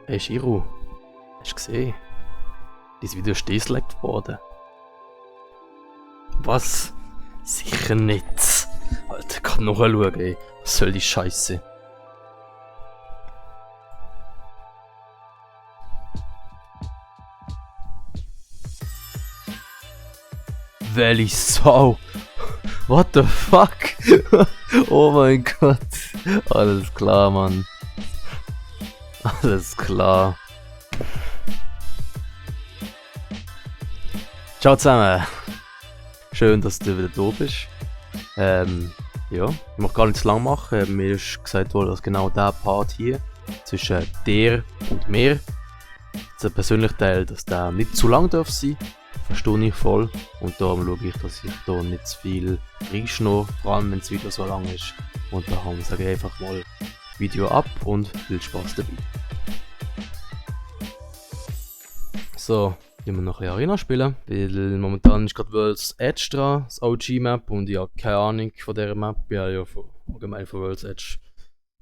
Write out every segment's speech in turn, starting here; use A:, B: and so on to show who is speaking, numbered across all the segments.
A: Hey Shiro, hast du gesehen? Dein Video ist deselect worden. Was? Sicher nicht. Alter, ich kann nachschauen, ey. Was soll die Scheiße? Welche Sau? What the fuck? Oh mein Gott. Alles klar, Mann. Alles klar. Ciao zusammen. Schön, dass du wieder da bist. Ja, ich möchte gar nicht zu lang machen. Mir ist gesagt worden, dass genau dieser Part hier zwischen dir und mir, der persönliche Teil, dass der nicht zu lang darf sein. Verstehe ich voll. Und darum schaue ich, dass ich da nicht zu viel reinschnurre, vor allem wenn das Video so lang ist. Und darum sage ich einfach mal Video ab und viel Spaß dabei. So, ich muss noch ein bisschen Arena spielen, weil momentan ist gerade World's Edge dran, das OG-Map, und ich habe keine Ahnung von dieser Map. Ich habe ja allgemein von World's Edge.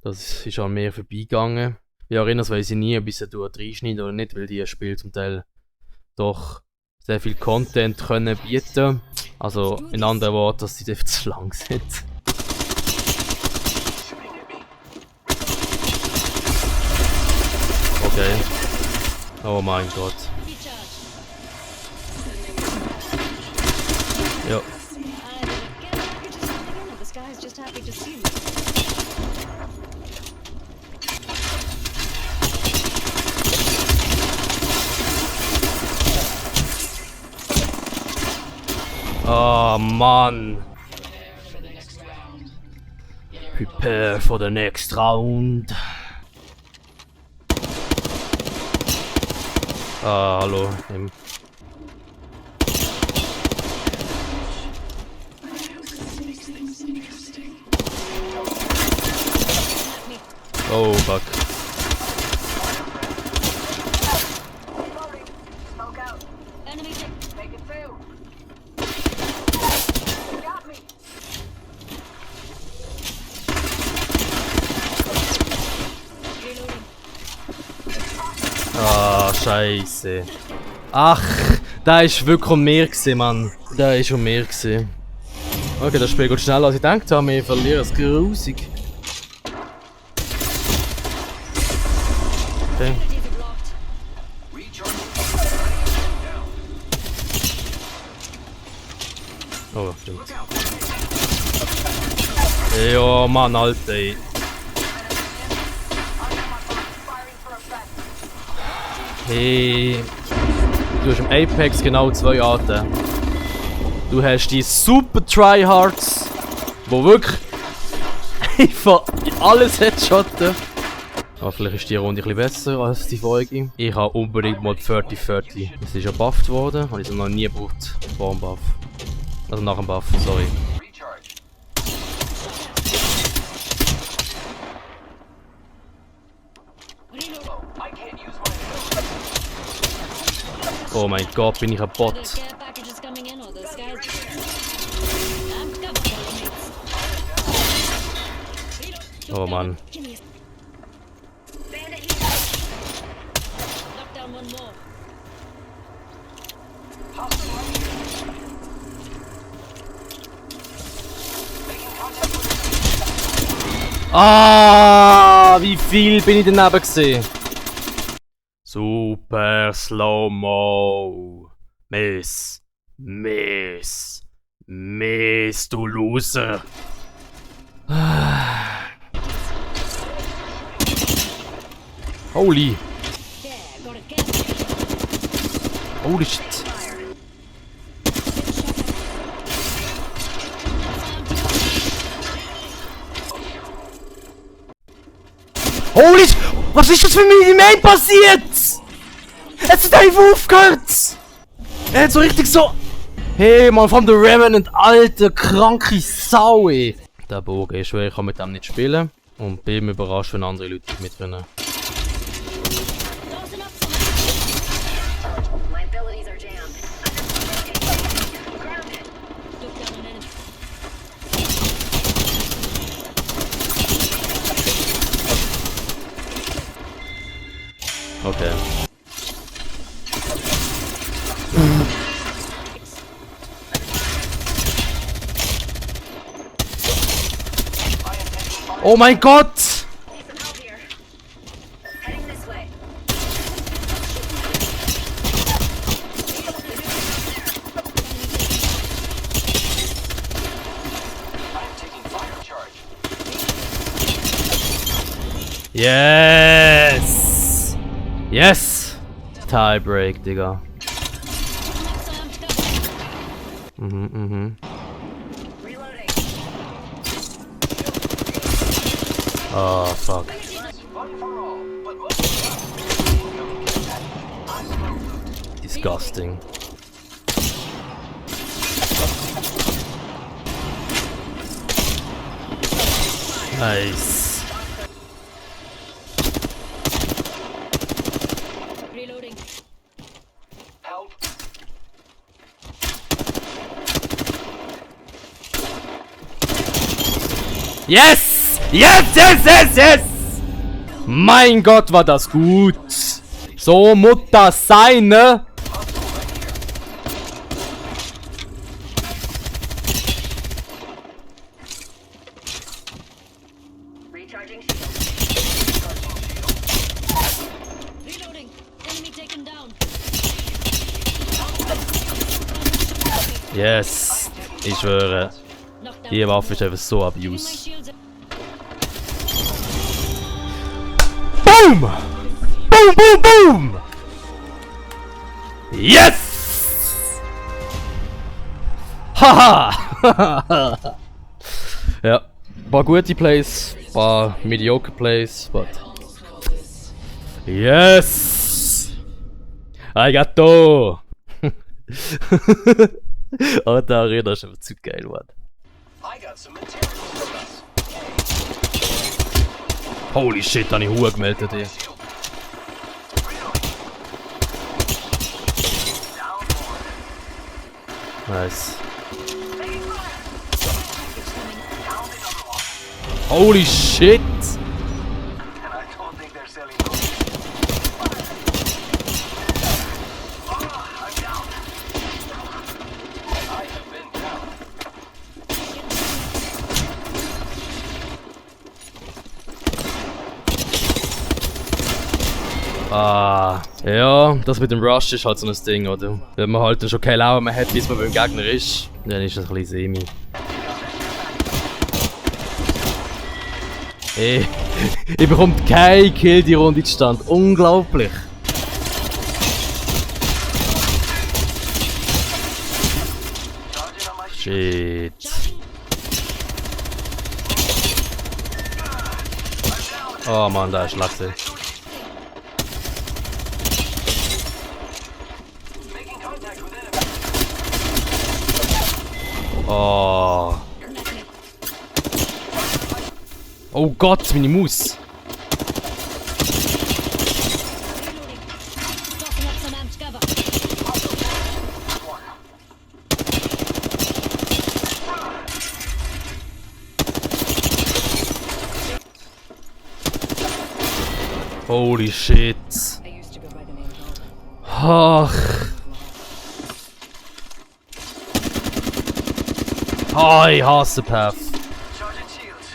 A: Das ist an mir vorbeigegangen. Bei Arenas weiss ich nie, ob ich sie reinschneide oder nicht, weil die Spiele zum Teil doch sehr viel Content können bieten. Also in anderen Worten, dass sie einfach zu lang sind. Okay. Oh mein Gott. Ja. Oh Mann. Prepare for the next round. Ah, hallo. Oh, fuck. Ah, Scheiße. Ach, da ist wirklich um mehr gewesen, Mann. Da ist um mehr gewesen. Okay, das Spiel geht schneller als ich gedacht habe. Wir verlieren es grusig. Okay. Oh, stimmt. Ja, Mann, Alter, ey. Hey, du hast im Apex genau 2 Arten. Du hast die super Tryhards, wo wirklich einfach alles headshotten. Aber vielleicht ist die Runde ein bisschen besser als die vorige. Ich habe unbedingt mal 30-30. Es ist ja bufft worden, habe ich es noch nie gebraucht vor dem Buff. Also nach dem Buff, sorry. Oh mein Gott, bin ich ein Bot. Oh Mann. Ah, wie viel bin ich daneben gesehen? Super Slow-Mo. Miss, du Loser. Holy shit. Holy shit. Was ist das für mein Main passiert? Es hat einfach aufgehört! Er hat so richtig so... Hey man, von der Remnant, alter, kranke Sau, ey! Der Bogen ist schwer, ich kann mit dem nicht spielen. Und bin überrascht, wenn andere Leute mit können. Okay. Oh mein Gott! Yes! Yes! Tiebreak, Digga. Oh, fuck. Disgusting. Nice.
B: Reloading.
C: Help.
A: Yes! Yes, yes, yes, yes! Mein Gott, war das gut! So muss das sein, ne?
B: Recharging shield. Reloading. Enemy taken down.
A: Yes! Ich schwöre,
B: Knockdown.
A: die Waffe ist einfach so
B: My
A: abused.
B: shields.
A: Boom! Boom, boom, boom! Yes! Haha! Ja, paar gute Plays, paar mediocre Plays, but... Yes! Arigato! Oh, der Arena ist einfach zu geil, Mann.
C: I got some materials for us.
A: Holy shit, hab ich Huhe gemeldet hier.
C: Shield.
A: Nice. Holy shit!
C: And I don't think they're selling those. I'm down. I have been down.
A: Ah, ja, das mit dem Rush ist halt so ein Ding, oder? Wenn man halt schon keine Laune mehr hat, bis man beim Gegner ist, dann ist das ein bisschen semi. Ey, ich bekomme keinen Kill die Runde stand. Unglaublich.
C: Charging on my
A: Shit. Oh Mann, da ist Latte.
C: making contact with enemy.
A: Oh. Oh Gott, meine Maus.
B: Reloading. Tossing up some amped cover.
A: Holy shit.
B: I used to go by the name Hog.
A: Ach. Oh, ich hasse Path.
C: Charging shields.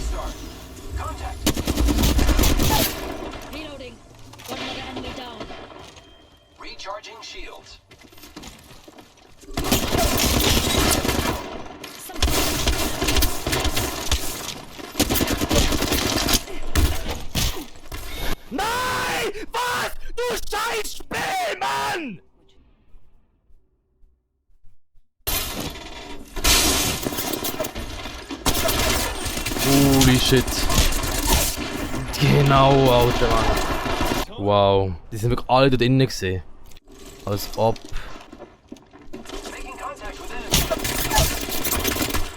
C: Start. Contact.
B: Reloading. One other enemy down.
C: Recharging shields.
A: Nein! Was? Du scheiß Spiel, Mann! Holy shit. Genau, Alter, Mann. Wow. Die sind wirklich alle dort innen gesehen. Als ob.
C: Making contact with enemy.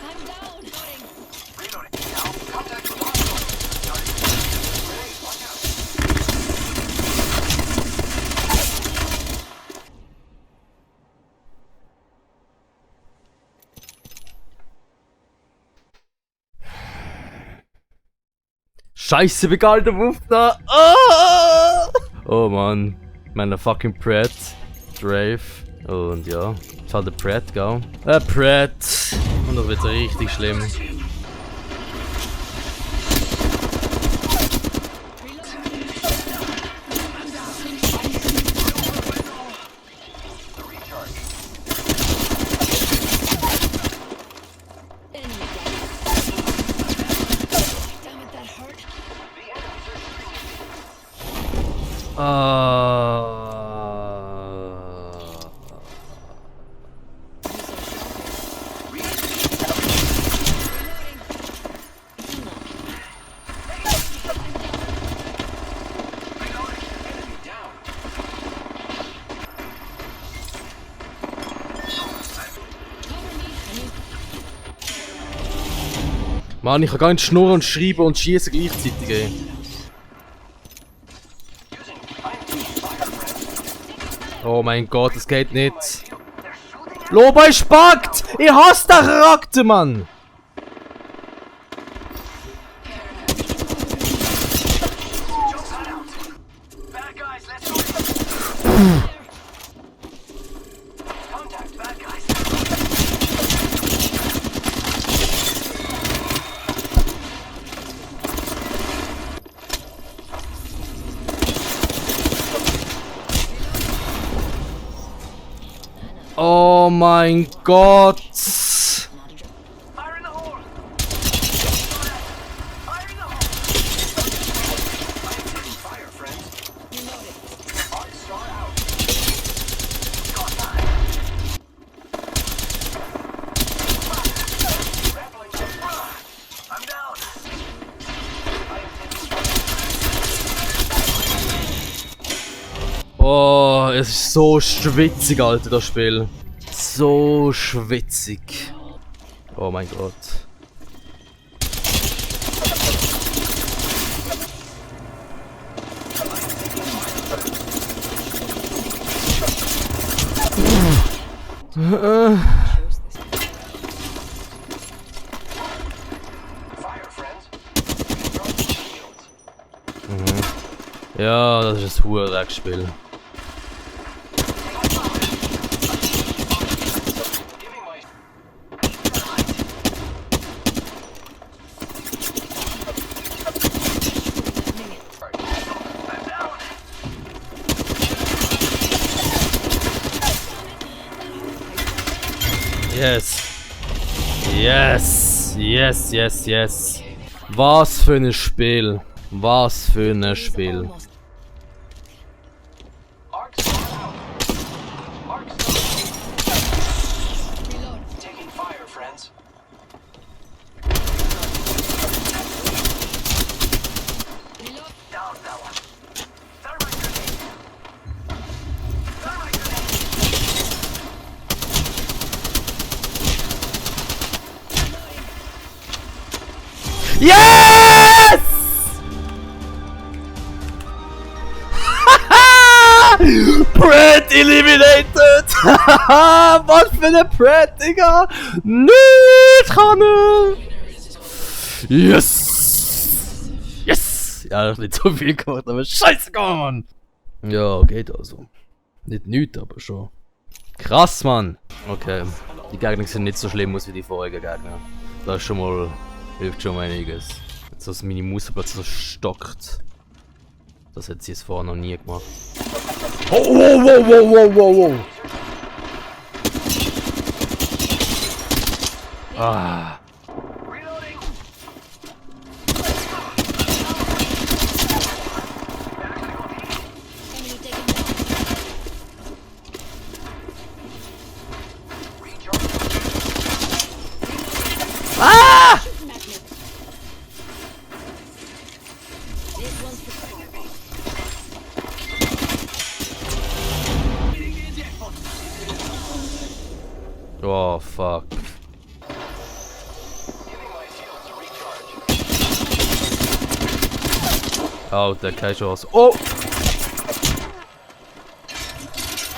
B: I'm down. Reloading.
C: Reloading. Now, contact with hostile. Charging. Grenade, watch out.
A: Scheiße, wie geil der Wurf da. Ah! Oh Mann. Meine fucking Pratt. Drave. Und ja. Das war der Pratt, gell? Pratt. Und das wird richtig schlimm. Mann, ich kann gar nicht schnurren und schreiben und schießen gleichzeitig, ey. Oh mein Gott, das geht nicht. Loba, ich packt! Ich hasse den Charakter, Mann! Oh mein Gott!
C: Fire in the hole! Fire in the hole! I am taking fire, friends. Arc star out. Got that. Grappling. I'm down. I am taking
A: Oh, es ist so schwitzig, Alter, das Spiel. So schwitzig. Oh mein Gott.
C: fire, friends. Recharge the shields.
A: Ja, das ist ein Hurrack-Spiel.
C: Giving my I'm down.
A: Yes. Yes. Yes, yes, yes. Was für ein Spiel. Was für ein Spiel.
C: Arc star out. Arc star. Taking fire, friends. Down that one. Thermite grenade. Thermite grenade.
A: Yes! Pratt eliminated! Was für eine Pratt, Digga! Nicht kann er! Yes! Yes! Ja, das ist nicht so viel gemacht, aber scheißegal, Mann! Ja, geht also. Nicht nichts, aber schon. Krass, Mann! Okay, die Gegner sind nicht so schlimm aus wie die vorigen Gegner. Das ist schon mal... hilft schon mal einiges. Jetzt, dass meine Maus plötzlich so stockt. Das hat sie jetzt vorher noch nie gemacht. Oh, wow, wow, wow, wow, wow, wow. Ah.
C: Reloading.
B: Enemy taken down.
C: Recharge.
A: Ah!
B: Shooting at me. This one's for
A: Oh, fuck.
C: Giving my shields a recharge.
A: Oh, der keine Chance. Oh!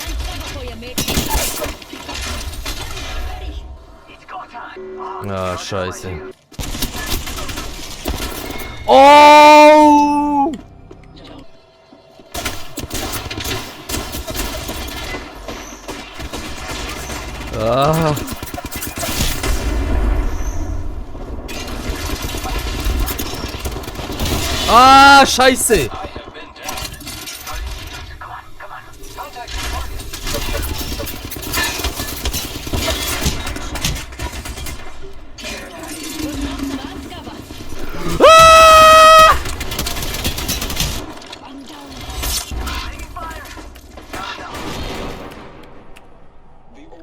B: and cover for you, mate.
C: It's got time.
A: Ah, scheiße. Oh! Ah. Ah, scheiße!
C: I have been down. Come on, come on. Contact the target.
B: Some armed cover.
A: Ah!
B: I'm down.
C: Taking fire.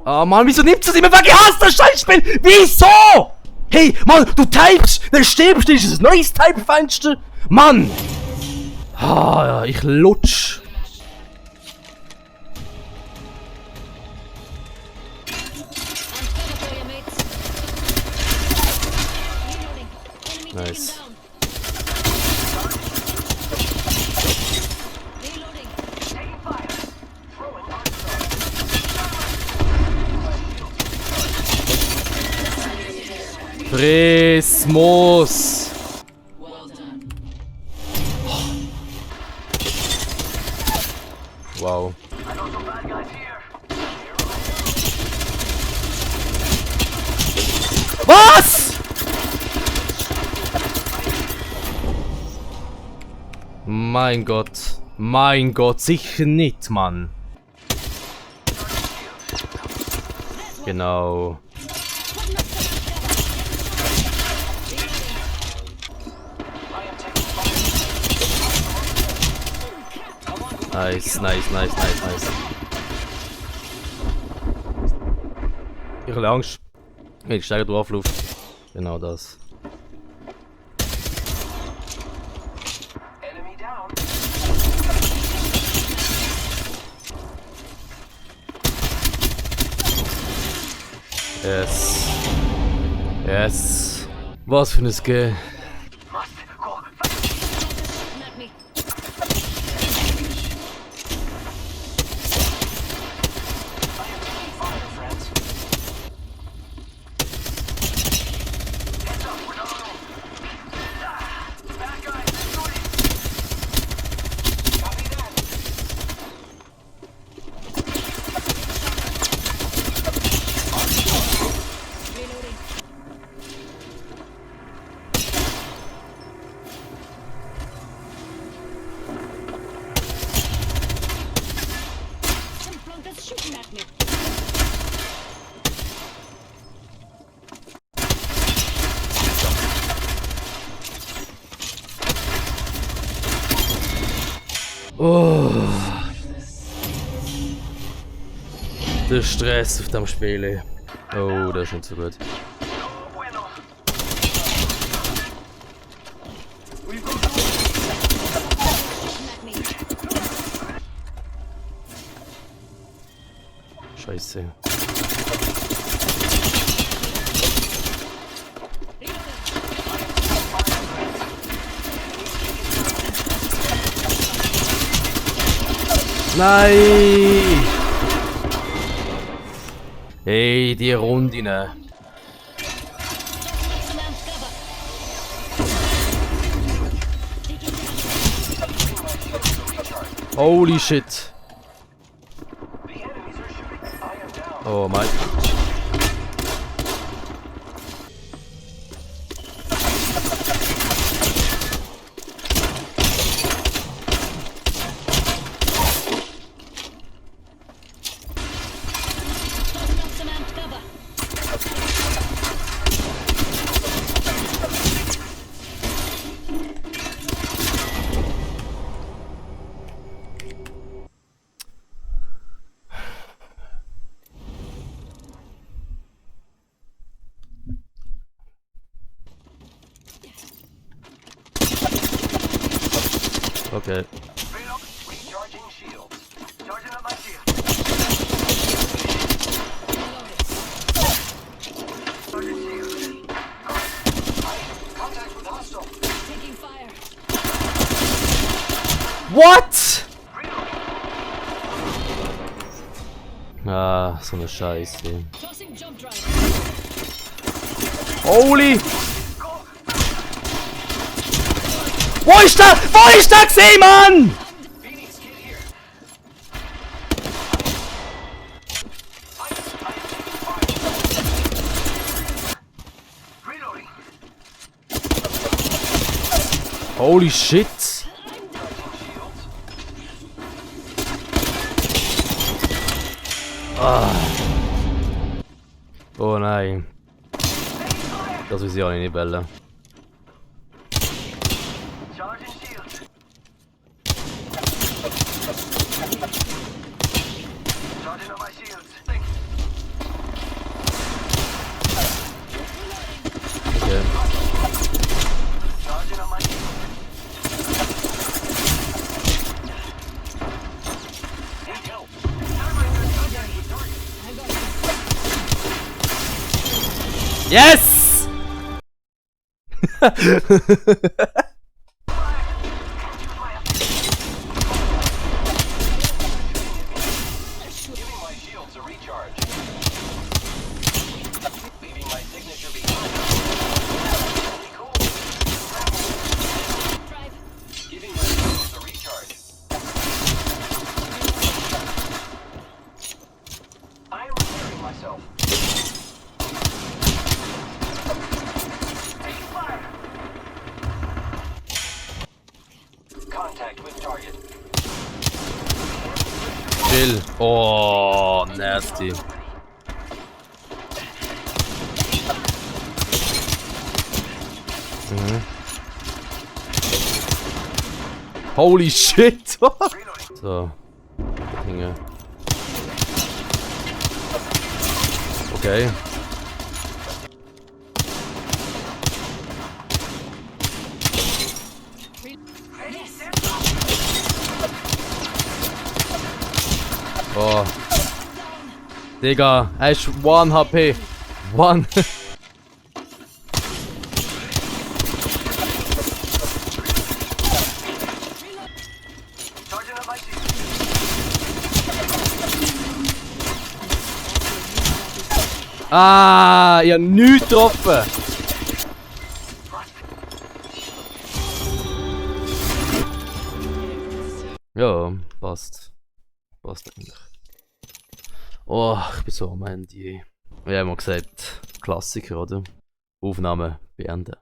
A: Ah, Mann, wieso nimmt es immer gehasst, das Scheißspiel? Wieso? Hey, Mann, du typst, dann stirbst du, ist es ein neues Type-Fenster? Mann! Ah, ja, ich lutsch.
B: I'm cover for you, mates. Reloading. Enemy
A: Nice.
B: taken down. Reloading.
C: Taking fire. Throwing arc star.
A: Prismus. Wow.
C: I know some bad guys here.
A: Was? Mein Gott, sicher nicht, Mann. Genau. Nice. Ich habe Angst. Ich steige drauf, Luft. Genau das.
C: Enemy down.
A: Yes. Was für ein Skill.
C: Must go.
B: Shooting at me.
C: Fire, friends. Heads up, we're not alone. Bad guys, shooting. Copy that.
B: Reloading. Some flunkers shooting at me.
A: Oh. Der Stress auf dem Spiel. Oh, das ist nicht so gut.
C: No bueno.
B: Shooting at me.
A: Scheiße. Nein! Hey, die Runde.
B: Some armed cover. Taking down.
A: Holy shit.
C: The enemies are shooting. I am down.
A: Oh mein.
B: Tossing up some armed cover.
A: Okay.
C: Straight up, recharging shields. Charging up my shield. Charging shield. Contact with hostile.
B: Taking fire.
A: What? Ah, so eine Scheiße.
B: Tossing jump drive.
A: Holy! Wo ist der? Wo ist der gesehen, Mann?
C: Phoenix, get here.
A: Holy shit! Ah. Oh nein. Das will ich auch nicht bellen.
C: Charging shields. Charging on my shields.
A: Okay.
C: Charging on my shields. Need help.
A: Yes!
C: Giving my shields a recharge. Leaving my signature behind. Cool.
B: Drive.
C: Giving my shields a recharge. I am repairing myself. Taking fire. Contact with target.
A: Chill. Oh, nasty. Mhm. Holy shit!
C: Reloading.
A: So. Dinge. Okay. Oh. Digga, er ist 1 HP. 1.
C: Charging up my shield.
A: Ah, ich hab nichts getroffen. Ja, passt. Passt eigentlich. Oh, ich bin so am Ende. Wir haben mal gesagt, Klassiker, oder? Aufnahme beenden.